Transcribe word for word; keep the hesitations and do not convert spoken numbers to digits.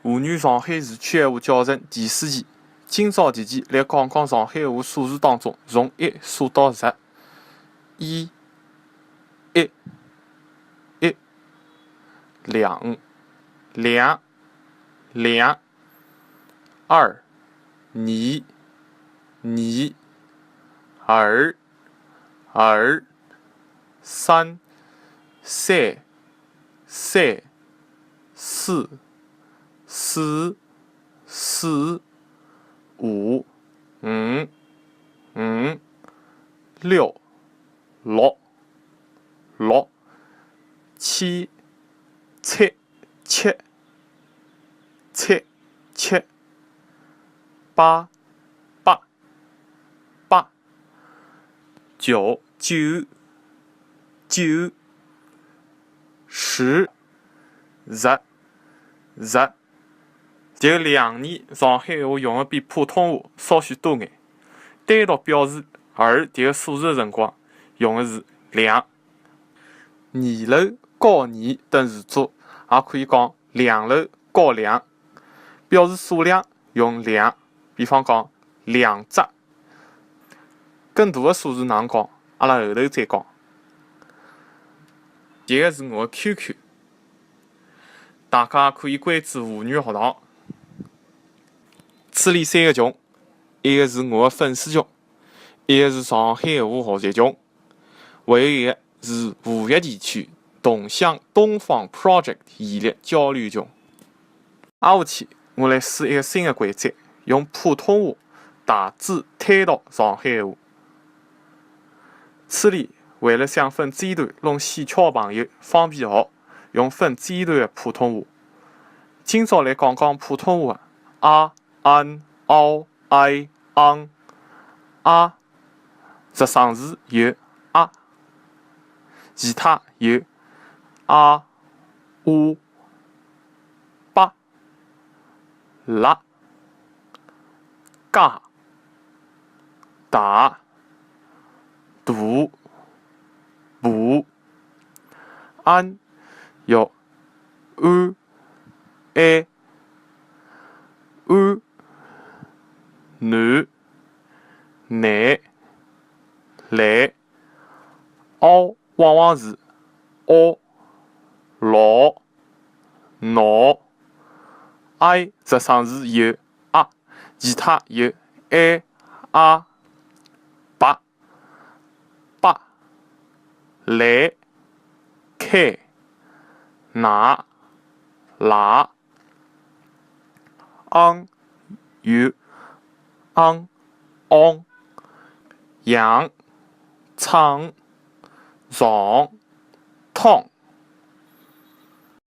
沪语上海市区闲话教程第四期。今朝提前来讲讲上海闲话数字当中从一数到十。一，一，一，两，两，两，二，二，二，二，二，三，三，三，四，四，四，五，五，五，六，六，六，七，七，七，七，七，八，八，八，九，九，九，十，十，十。迭个两年上海闲话用个比普通话稍许多眼。单独表示二迭个数字个辰光，用个是两。二楼高二等于足，也可以讲两楼高两。表示数量用两，比方讲两只。更大个数字哪能讲？阿拉后头再讲。迭个是我个QQ，大家可以关注沪语学堂。此里三个群，一个是我个粉丝群，一个是上海闲话学习群，还有一个是无锡地区同乡东方 Project 系列交流群。挨下去，我来试一个新个规则，用普通话大致推导上海闲话。此里为了想分阶段弄死小朋友方便学，用分阶段个普通话。今朝来讲讲普通话，a、an、ao、ai、ang。a，着声字有a，其他有a、u、pa、la、ka、ta、tu、pu。an有u、e、u、nu、ne、le。ao往往是o、lo、no。ai着声字有a，其他有e、a、pa、pa、le、ke、na、la。ang有ang、ong、yang、chang、zong、tong。